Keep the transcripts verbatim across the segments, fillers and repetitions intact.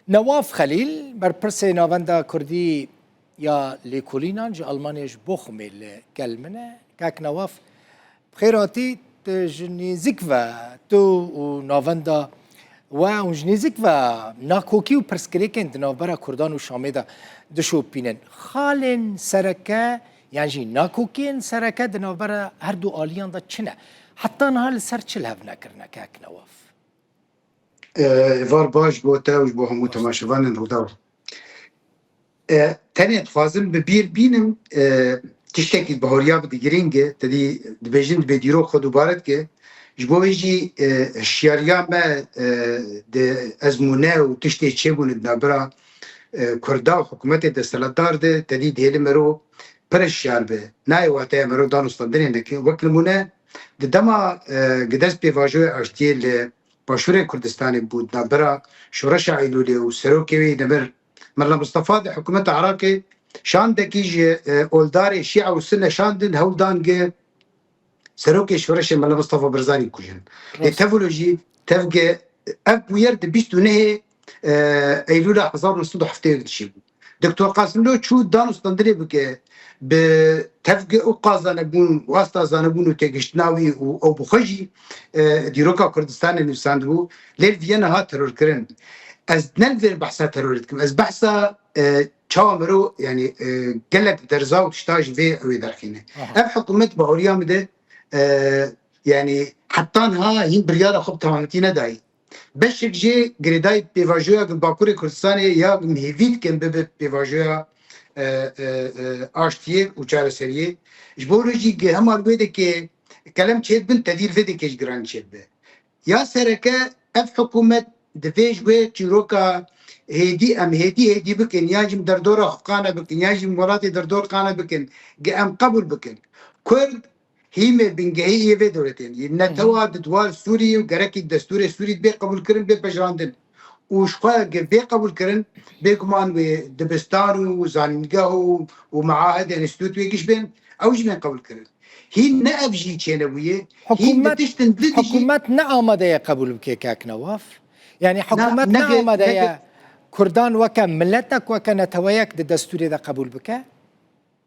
Newaf Xelîl, berpirsê Navenda Kurdî ya Lêkolînan ji Almanyayê ji Bochumê li gel min e. Kak Newaf, bi xêr hatî, tu ji nêzik ve, tu û navenda we hûn ji nêzik ve nakokî û pirsgirêkên di navbera Kurdan û Şamê de dişopînin. Xalên sereke yan jî nakokiyên sereke di navbera her du aliyan de çi ne? Heta niha li ser çi li hev nekirine, Kak Newaf? Êvar baş ji bo te û ji bo hemû temaşevanên Rûdaw. E, tenê dixwazim bi bîr bînim, e, tiştekî bahoriya bi girîng e, te dî dibêjin dibê dîrok xwe dubare dike. Ji bo wê jî, e, hişyariya me, e, di ezmûne û tiştê çêbûne di navbera, e, Kurda û hikûmetê desthilatdar de, te dî dihêle mero pir hişyar be. Nayê wateya mero danûstandinê neke. Wek nimûne, di dema, e, gi dest pêvajoya aştiyê li Başûrê Kurdistanê bû, di navbera Şoreşa Eylûlê û serokê wê demir Mela Mistefa di hikûmeta Iraqê şandekî ji, e, oldarê Şîa û Sunne şandin hewl dan gi serokê Şoreşê Mela Mistefa Barzanî kujin. Lê Rast. Tevlo jî tevge ev bûyer di bîst û nehê, e, Eylûla hezar û neh sed û heftê dişî bû. Doktor Qasimlo çû danûstandinê bike, bi tevge û qazanebûn, wasta zanebûn û têgihiştina wî û ew bi xwe jî, e, dîroka Kurdistanê nivîsandibû, lê li Viyana hat terorkirin. Ez ne li vê behsa terorê dikim. Ez behsa, e, çawa mero, yanî, e, gelek derza û tişta ji vê ew ê derxîne. Aha. Ev hikûmet bahoriya min de, e, yanî heta niha hîn biryara xwe bi temamîtî nedayî. Beşek jê girêdayî pêvajoya gi Bakurê Kurdistanê ya gi hêvî dikin bibe pêvajoya, e, e, e, aştiyê û çareseriyê. Ji bo wê jî gi hema li wê dekê kelem çêdibin, tedî li vê dekê jî giran çêdibe. Ya sereke ev hikûmet divê ji wê çîroka hêdî, em hêdî hêdî bikin, yan jî em derdora xwe qane bikin, yan jî em welatê derdor qane bikin, gi em qebûl bikin. Kurd hîmê bingehî yê vê dewletê ne. Netewa di dwar Sûrî û gerekî destûrê Sûrî bê qebûlkirin, bê pejirandin. Û ji xwe ge bê qebûlkirin, bêguman wê dibistan û zanîngeh û, û meahed, enstîtût wê giş bên, ew jî bên qebûlkirin. Hîn ne ev jî çênebûye, hîn di Hikûmet, tiştin di dijî hikûmet ne amade ye qebûl bike, Kak Newaf? Yanî Na, hikûmet ne nege-, amade ye nege- Kurdan weke miletek, weke neteweyek di destûrê de qebûl bike?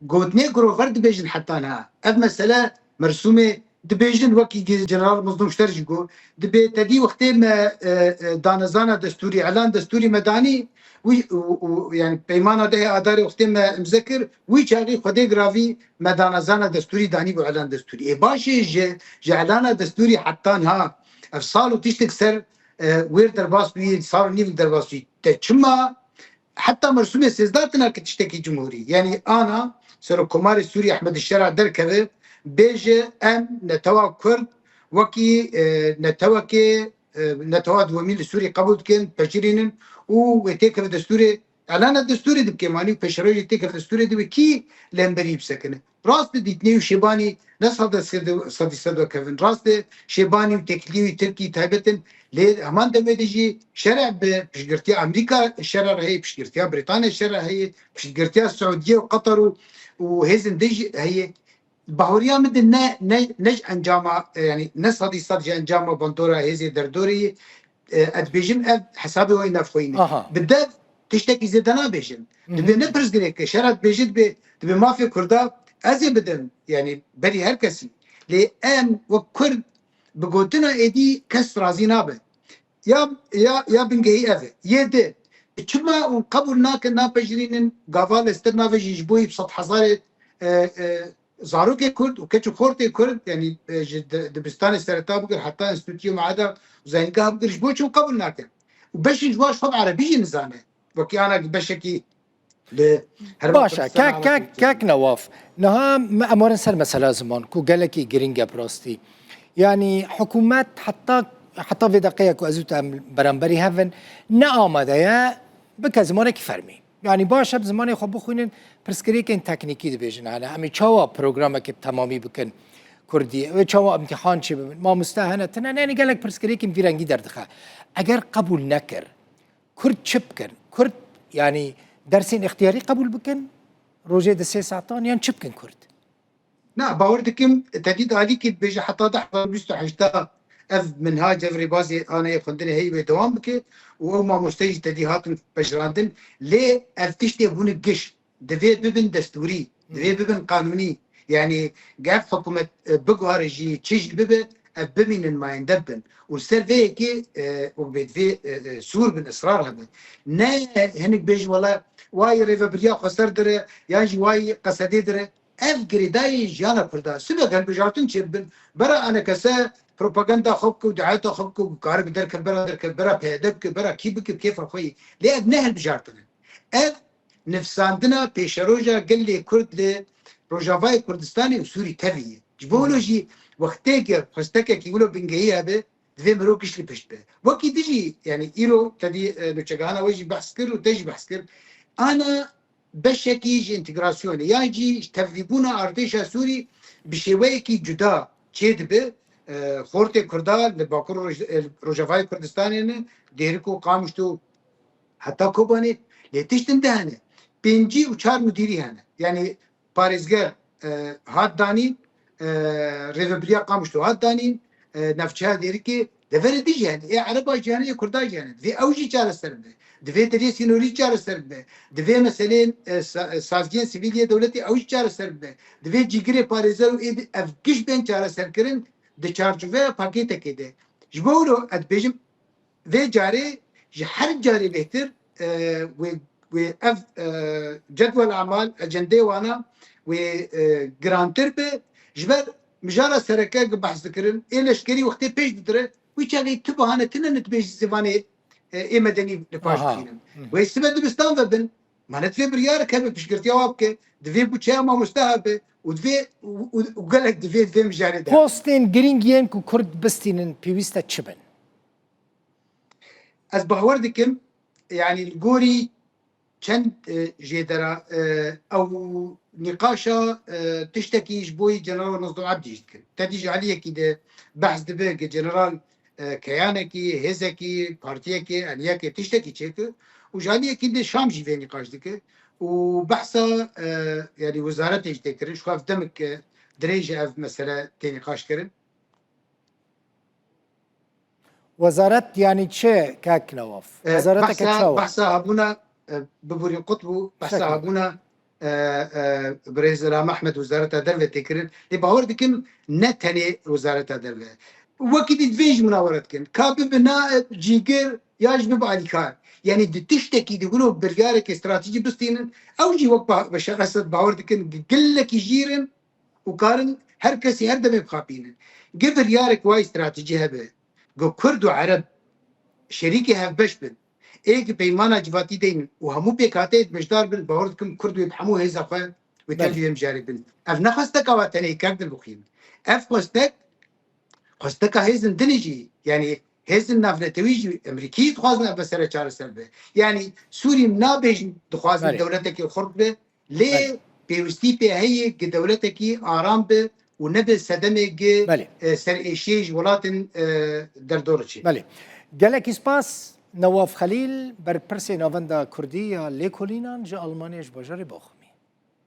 Gotinê girover dibêjin heta niha. Ev mesele mersûmê dibêjin wekî ge-, General Mezlûm Şter jî got, dibê tedî wextê me, e, e, danezana destûrî, elan destûrî me danî, wî û, û, yanî peymana dehê Adarê wextê me imze kir, wî çaxî Xwedê giravî me danezana destûrî danî bû elan destûrî. Ê baş e ji, ji elana destûrî heta niha ev sal û tiştek ser, e, wêr derbas bûyî, sal û nîv derbas bûyî. Te çima Heta mersûmê sêzdeh tine ki tiştekî cumhurî. Yanî ana Serokkomarê Sûrî Ehmed Şera derkeve, bêje em netewa Kurd wekî, e, netewekê, e, netewa duwemîn li Sûrî qebûl dikin, pejirînin û wê têkeve destûrê, elana destûrê dibike manî û pêşerojê têkeve destûrê dibe kî li hemberî bisekine. Rast e, dîtinê û Şêbanî ne sade sedî sed wekevin. Rast e, Şêbanî û têkiliyê wî Tirkî taybet in. Lê heman demê de jî şerê bi piştgirtiya Amerîka şerê re heye, piştgirtiya Brîtanya şerê heye, piştgirtiya Siûdiye û Qatar û, û hêzên din jî heye. Bahoriya min de ne, ne, ne ji encama, e, yanî ne sedî sed ji encama bandora hêzê derdorê ye, e, ez dibêjim ev hesabê wê navxweyî ne. Aha. Bi dev tiştekî zêde nabêjin. Hı hı. Dibê ne pirsgirêk e. Şera dibêje dibê, dibê mafê Kurda ez ê bidim. Yanî berî her kesî. Lê em wek Kurd bi gotina êdî kes razî nabe. Ya, ya, ya bingehî ev e. Yê di. Çima hûn qebûl nakin, napejirînin, gava lêstir navêjin ji bo yî bi sed hezarê, e, e, zarokê Kurd û keç û xortê Kurd, yanî, e, ji di-, dibistanê sereta bigir heta enstîtûyê meada û zanîngeha bigir, ji bo çi qebûl nake? Û beşên ji wan ji xwe bi erebî jî nizane. Wekî ana beşekî li herêma Baş e, Kurdistan kek, ana kek, Tirkiye. Kek Newaf, niha me, em werin ser mesela ziman, ku gelekî girîng e bi rastî. Yanî hikûmet heta, heta vê deqeya ku ez û te em beramberî hev in, ne amade ye bike zimanekî fermî. Yanî baş e, bi zimanê xwe bixwînin, pirsgirêkên teknîkî dibêjin hene. Em ê çawa programekê bi temamî bikin Kurdî? Wê çawa îmtîhan çêbibin? Mamoste hene, tune ne? Yanî gelek pirsgirêkên vî rengî derdixe. Eger qebûl nekir, Kurd çi bikin? Kurd, yanî dersên îxtiyarî qebûl bikin, rojê di sê saetan, yan çi bikin Kurd? Na, bawer dikim, tedî de alîkî dibêje heta deh hezar bîst û heşt de ev minhac, ev rêbazê anayê xwendinê heyî wê dewam bike û ew mamoste jî tedî hatin pejirandin. Lê ev tiştê bûne giş. Divê bibin destûrî, divê bibin qanûnî. Yanî gef hikûmet, e, biguhare jî, çi jî bibe, ev bimînin mayende bibin. Û ser vê yekê, e, û bê divê, e, e, sûr bin, israr hebin. Ne hinek bêjin wela wayî rêvebiriya xweser dire, yan jî wayî qesedê dire. Ev girêdayî jiyana Kurda. Sibe hilbijartin çêbibin. Bera anekese propaganda xwe bike û dayeta xwe bike û kare bi derkevbera derkevbera P Y D bike, bera kî bike, bi kêfa xwe yî. Lê ev ne hilbijartin in. Ev nivsandina pêşeroja gelê Kurd li Rojavayê Kurdistanê û Sûrî tevî ye. Ji bo wilo jî wextê ku xwestekekî wilo bingehî hebe, divê mirov giş li pişt be. Wekî dijî, yanî îro tedî, e, nûçegihana we jî behs kir û te jî behs kir. Ana beşekî ji întegrasyonê yan jî ji tevlîbûna artêşa Sûrî bi şêweyekî cuda çêdibe. E, xortê Kurda li Bakur Roj-, e, Rojavayê Kurdistanê ne, Dêrik û Qamişlo heta Kobanê, lê tiştin de hene. Pêncî û çar mudîrî hene. Yanî parêzger, e, hat danîn, e, rêvebiriya Qamişlo hat danîn, e, navçeya Dêrikê, deverê dijî hene. Ê Ereba jî hene, ê Kurda jî hene. Divê ew jî çareser bibe. Divê deriyê sînorî çareser bibe. Divê meseleyên, e, sa-, e, saziyên sivîl yê dewletê ew jî çareser bibe. Divê cîgirê parêzer û ê di-, ev giş bên çareserkirin di çarçoveya pakêtekê de. Ji bo wilo ez dibêjim, vê carê ji her carê bêhtir, e, wê, wê ev, e, cedwel amal, ecendê wana wê, e, girantir be. Ji ber mijara sereke ku behs dikirin, ê leşkerî wextê pêş didire, wî çaxê tu bahane tune ne dibêjî zivanê, e, ê medenî li paş Aha. bixînin. Hı. Wê sibe dibistan ve bin, ma ne divê biryarek hebe piştgirtiya wa bike, divê buçeya mamoste hebe û divê, û, û, û gelek divê, divê mijarê de. Postên girîng yên ku Kurd bistînin pêwîst e çi bin? Ez bawer dikim, yanî li gorî çend, e, jêdera, e, ew nîqaşa, e, tiştekî ji bo General Nazdo Abdî jî dikin. Te dî ji aliyekî de behs dibe ku General, e, keyanekî, hêzekî, partiyekê, eniyekê tiştekî çêkir û ji aliyekî de Şam jî vê nîqaş dike û behsa, e, yanî wezaretê jî tê kirin. Ji xwe ev demik, e, dirêj e ev mesele tê nîqaş kirin. Wezaret yanî çi, kak Newaf? E, Wezareteke behsa, çawa? Behsa hebûna, e, biborî qut bû, behsa Şekil. hebûna, e, e, birêz Ram Ehmed Wezareta Derve tê kirin. Lê bawer dikim ne tenê Wezareta Derve. Wekî dî divê ji min re dikin. Ka bibe naib, cîgir, ya jî bibe alîkar. Yanî di tiştekî di wilo biryarekê stratejî bistînin, ew jî wek ba-, Beşar Esed bawer dikin, gelekî jîr in, û karin her kesî her demê bixapînin. Ge biryarek wayî stratejî hebe, ku Kurd û Ereb şerîkê hevbeş bin, ê ki peymana civatî deynin û hemû pêkhateyê beşdar bin, bawer dikim Kurd wê bi hemû hêza xwe wê Belê. tevlî vê mijarê bin. Ev ne xwesteka wa tenê kek dilbixwîn. Ev xwestek, xwesteka hêzin dinê jî, yanî hêzin navnetewî jî, Emerîkî jî dixwazin ev mesele çareser be. Yanî Sûrî nabêjin dixwazin Belê. dewletekê xurt be, Lê Belê. pêwîstî pê heye gi dewletekî aram be û nebe sedemê gi, Belê. e, serêşiyê ji welatên, e, derdor çê. Belê. Gelekî spas Newaf Xelîl, berpirsê Navenda Kurdî ya Lêkolînan ji Almanya ji bajarê Bochum.